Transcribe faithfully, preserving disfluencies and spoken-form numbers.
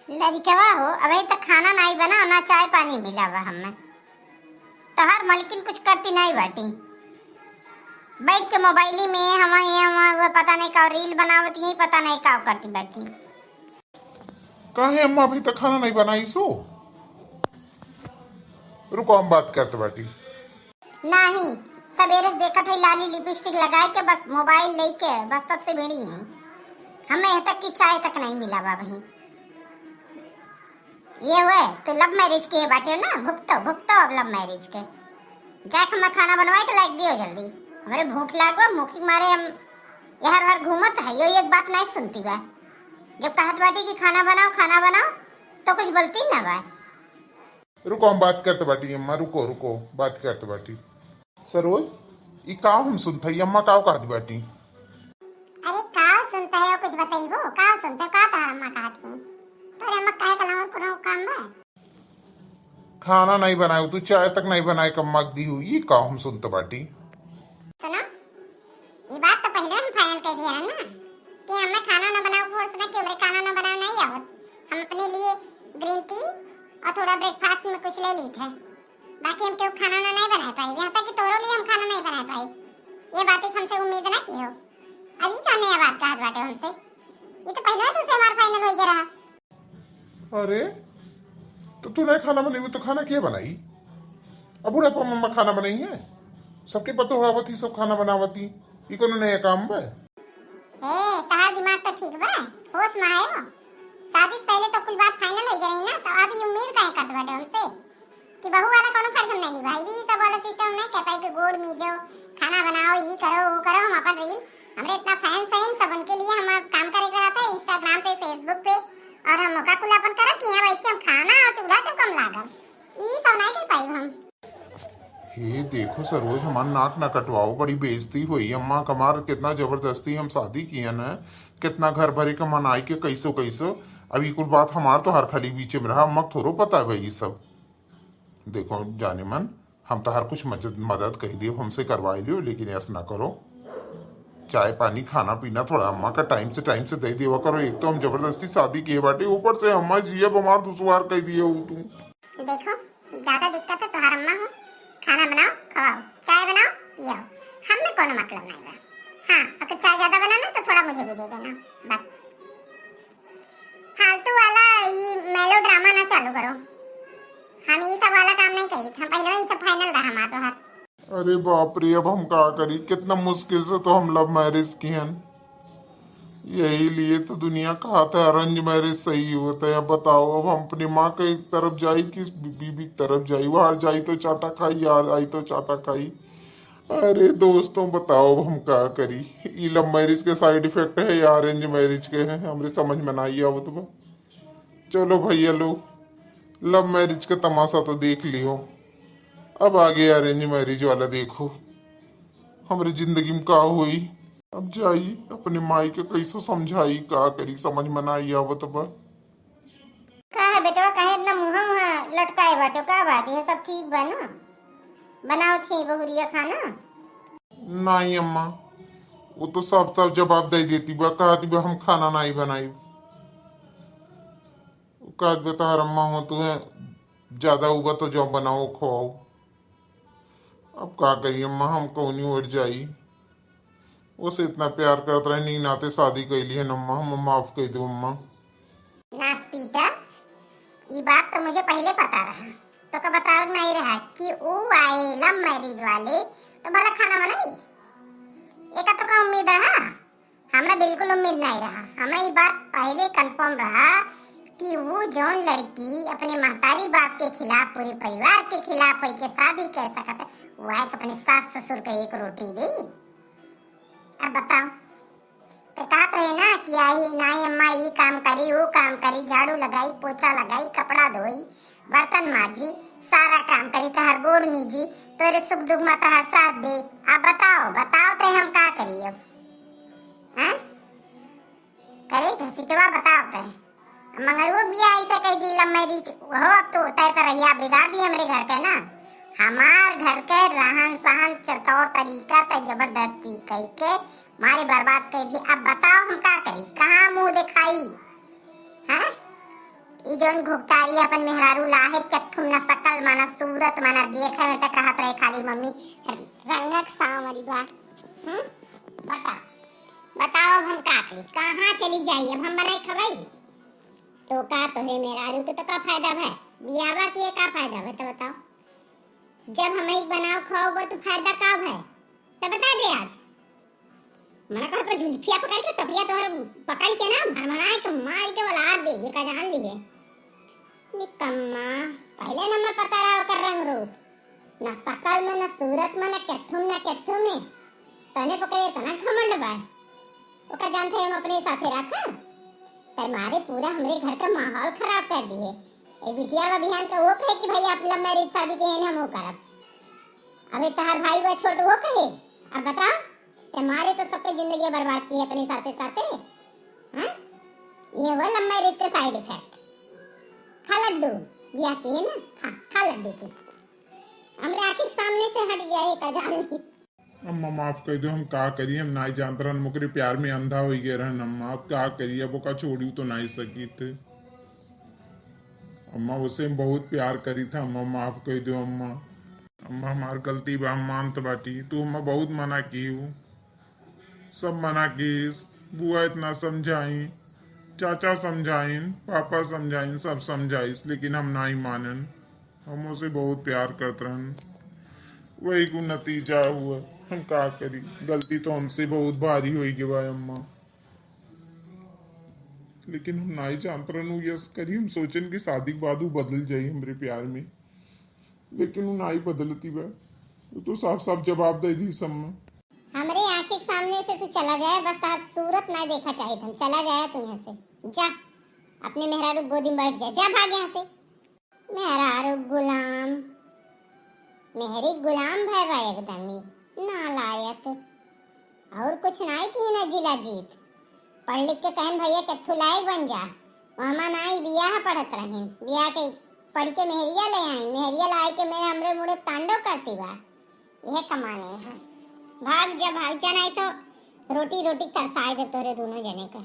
लड़िकवा हो, अबहीं तक खाना नाई बना, ना चाय पानी मिला बा हमें। तोहार मलकिन कुछ करती नाई बाटी, बैठ के मोबाइली में हम ये हम वो पता नहीं का रील बनावत, यही पता नहीं का करती बाटी। काहे अम्मा अभी तक खाना नहीं बनाई सो? रुको, हम बात करत बाटी। नाही, सबेरे से देखत है लाली लिपस्टिक लगाए के, बस मोबाइल लेके, बस तब से भिड़ी है। हमें यहाँ तक कि चाय तक नहीं मिला बा वहीं। ये हुए तो लव मैरिज के बाटे ना, भुगतो भुगतो अब लव मैरिज के। जाके हमें खाना बनवाए के लायक दियो जल्दी, हमरे भूख लाग बा, भूख के मारे हम यहर वहर घूमत है, यो एक बात नहीं सुनती बा। जब कहत बाटी कि खाना बनाओ, खाना बनाओ, तो कुछ बोलती ना बा। रुको, हम बात करत बाटी अम्मा, रुको रुको, बात करत बाटी। सरोज, ई का हम सुनत हई, अम्मा का कहत बाटी? अरे का सुनत है, कुछ बताइबो, का सुनत है, का तोहार अम्मा कहत ही? तोरे अम्मा काहे का लाऊं, कोनो काम बा? खाना नहीं बनाए, तू चाय तक नहीं बनाए, कम्मा दी हुई, ई का हम सुनत बाटी? सुनो, ई बात तो पहले हम फाइनल कर दिया है ना कि हमें खाना ना बनाओ, फोर्स ना कि हमरे खाना ना बनाओ नहीं आवत। हम अपने लिए ग्रीन टी और थोड़ा ब्रेकफास्ट में कुछ ले ली थे, बाकी हम केहू खाना ना नहीं बना पाई, यहाँ तक कि तोरो लिए हम खाना नहीं बना पाई। ये बात एक हमसे उम्मीद ना की हो। अब ई का नया बात कहत बाटे हमसे? ये तो पहले तुझसे हमारा फाइनल हो गया रहा। अरे, तो तू नहीं खाना बनइबू तो खाना के बनाई? अब बुढ़ापा में अम्मा खाना बनाई है, सबके पतो आवत ही, सब खाना बनावत ही, ई कोनो नया काम बा? ए, तहार दिमाग तो ठीक बा, होश में आयो। शादी से पहले तो कुल बात फाइनल हो गई ना, तो अब ई उम्मीद काहे करत बाटे हमसे कि बहू वाला कोनो फर्ज नहीं निभाई, ई सब वाला सिस्टम नहीं कह पाई कि गोड़ मीजो, खाना बनाओ, ई करो, वो करो, हम अपन रील, हमरे इतना फैंस हैं इन सब, उनके लिए हम काम करे के रहता है Instagram पे, Facebook पे, और हम मौका कुल अपन करब कि यहाँ बैठ के हम खाना और चूल्हा चौका में लागब, ई सब नहीं कर पाई हम। हे देखो सरोज, हमार नाक ना कटवाओ, बड़ी बेइज्जती हुई। अम्मा कमार कितना जबरदस्ती हम शादी किए न, कितना घर भरे के मनाई के कैसो कैसो। अब ई कुल बात हमार तो हर खाली बीचे में रहा, अम्मा थोड़ो पता है भाई ई सब। देखो जाने मन, हम तो हर कुछ मदद मदद कही दियो, हमसे करवाई लियो, लेकिन ऐसा ना करो। चाय पानी खाना पीना थोड़ा अम्मा का टाइम से टाइम से दे देवा करो। एक तो हम जबरदस्ती शादी किए बाटे, ऊपर से हमार जिया बमार दुश्वार कह दिए हो तू। देखो, ज्यादा दिक्कत है तोहार अम्मा हो, खाना बनाओ, खवाओ, चाय बनाओ, पियाओ, हमें कोनो मतलब नहीं बा। हाँ, अगर चाय ज्यादा बना ना तो थोड़ा मुझे भी दे देना, बस। फालतू वाला ई मेलो ड्रामा ना चालू करो, हम ई सब वाला काम नहीं करी, हम पहले ही सब फाइनल रहा हमार तोहार। अरे बाप रे, अब हम का करी, कितना मुश्किल से तो हम लव मैरिज किहन। यही लिए तो दुनिया कहत है अरेंज मैरिज सही होत है। अब बताओ, अब हम अपनी माँ के तरफ जाई कि बीबी की तरफ जाई? वहाँ जाई तो चाटा खाई, यहाँ आई तो चाटा खाई। अरे दोस्तों, बताओ अब हम का करी, ई लव मैरिज के साइड इफेक्ट है या अरेंज मैरिज के है, हमरे समझ में ना आई आवत बा। चलो भैया लोग, लव मैरिज का तमाशा तो देख लियो, अब आगे अरेंज मैरिज वाला देखो, हमरे जिंदगी में का होई। अब जाई अपने माई के कैसो समझाई, का करी, समझ में ना आई आवत बा। का है बेटवा, काहे इतना मुँह मुँह लटकाए बाटो, का बात है, सब ठीक बा ना? बनावत ही बहुरिया खाना? नहीं अम्मा, वो तो साफ साफ जवाब दे देती बा, कहती बा हम खाना नहीं बनाई। कहत बा तोहार अम्मा हो, तू है ज्यादा उबा तो जो बनाओ खवाओ। अब का करी अम्मा, हम कौनी ओर जाई? ओसे इतना प्यार करत रहनी नाते शादी कैली है अम्मा, हम माफ कर दो अम्मा। नास्पिता, ई बात तो मुझे पहले पता रहा, तो का बतावत नहीं रहा कि ऊ आए लव मैरिज वाले तो भला खाना बनाई? एका तो का उम्मीद रहा? हमरा बिल्कुल उम्मीद नहीं रहा। हमरा ई बात पहले कंफर्म रहा कि वो जौन लड़की अपने महतारी बाप के खिलाफ, पूरे परिवार के खिलाफ होई के शादी कर सकत है, वो आए तो अपने सास ससुर के एक रोटी दे। अब बताओ, तो कहत रहे ना कि आई नाई अम्मा ई काम करी, वो काम करी, झाड़ू लगाई, पोछा लगाई, कपड़ा धोई, बर्तन माजी, सारा काम करी, तोहर गोड़ मीजी, तोरे सुख दुख में तोहर साथ दे। अब बताओ, बताओ तो हम का करी अब? हैं? करे घसीटवा बताओ तय। मंगरुओ बिया ऐसे कह दी लव मैरिज, हो अब तो तय तो रहिया बिगाड़ दी हमरे घर के ना। हमार घर के रहन सहन च-, तौर तरीका तय जबरदस्ती कह के मारे बर्बाद कर दी। अब बताओ हम का करी, कहाँ मुँह दिखाई? हैं? ई जौन घुघटारी अपन मेहरारू लाहे, केथुम ना सकल मा ना सूरत मा ना देखे में त कहत रहे खाली मम्मी रंगक सांवरी बा। हम्म? बता, बताओ अब हम का करी, कहाँ चली जाई, अब हम बनाई खवाई? तो का तोहरे मेहरारू के तो का फायदा भय, बियावा के का फायदा भय, तो बताओ। जब हम एक बनाओ खाओ तो फायदा का भय, तो बता दे आज। मना कह पे जुल्फिया पकड़ के, टोपिया तोहर पकड़ के ना, भरमराए के मार के वलार दे, ये का जान लिए। निकम्मा, पहले ना मैं पता रहा ओकर रंग रूप, ना सकल में, ना सूरत में, ना केथुम, ना केथुम में। तने पकड़े इतना घमंड बा, ओका जानते हम अपने साथे रखब? ते मारे पूरा हमरे घर का माहौल खराब कर दिए। ए बिटिया बा बिहान का वो कहे कि भाई आप लव मैरिज शादी के हैं, हम वो करब। अबे तहार भाई बा छोट, वो कहे। अब बताओ, ते मारे तो सबके जिंदगी बर्बाद की है अपने साथे साथे। हाँ? ये हुआ लव मैरिज का साइड इफेक्ट। खा लड्डू, बियाह की है ना, खा, खा लड्डू तू। हमरे आँखी के सामने से हट गया है का जान। अम्मा माफ कर दो, हम का करी, हम नाई जानत रहन, हम ओकरे प्यार में अंधा हो गए रहन अम्मा, अब का करी, अब ओका छोड़ी तो नाई सकी थे। अम्मा उसे हम बहुत प्यार करी था अम्मा, माफ कर दो अम्मा। अम्मा हमार गलती बा, हम मानत बाटी, तू अम्मा बहुत मना की हूँ, सब मना कीस, बुआ इतना समझाई, चाचा समझाइन, पापा समझाइन, सब समझाइस, लेकिन हम नाई मानन। हम उसे बहुत प्यार करत रहन, वही को नतीजा हुआ। हम का करी, गलती तो हमसे बहुत भारी होई गवा अम्मा, लेकिन हम नाई जानत रहन उ यस करी। हम सोचन कि शादी के बाद उ बदल जाई हमरे प्यार में, लेकिन उ नाई बदलती बा। उ तो साफ साफ जवाब दे दी सब में। हमरे आँखी के सामने से तू चला जाए, बस तहार सूरत ना देखा चाहिए हम। चला जाए तू यहाँ से, जा अपने मेहरारू के गोदी में बैठ जा, जा भाग यहाँ से। मेहरारू गुलाम, मेहरी गुलाम भय बा एकदम ही नालायक। और कुछ नाई की ना जिला जीत, पढ़ लिख के कहन भैया केथू लायक बन जा। वहमा नाई बियाह पढ़त रहिन, बियाह के पढ़ के मेहरिया ले आइन, मेहरिया ला आए के मेरे हमरे मुड़े तांडव करती बा। यह कमाने हैं, भाग जा, भाग जा, नाई तो रोटी रोटी तरसाए दे तोरे दोनों जने का।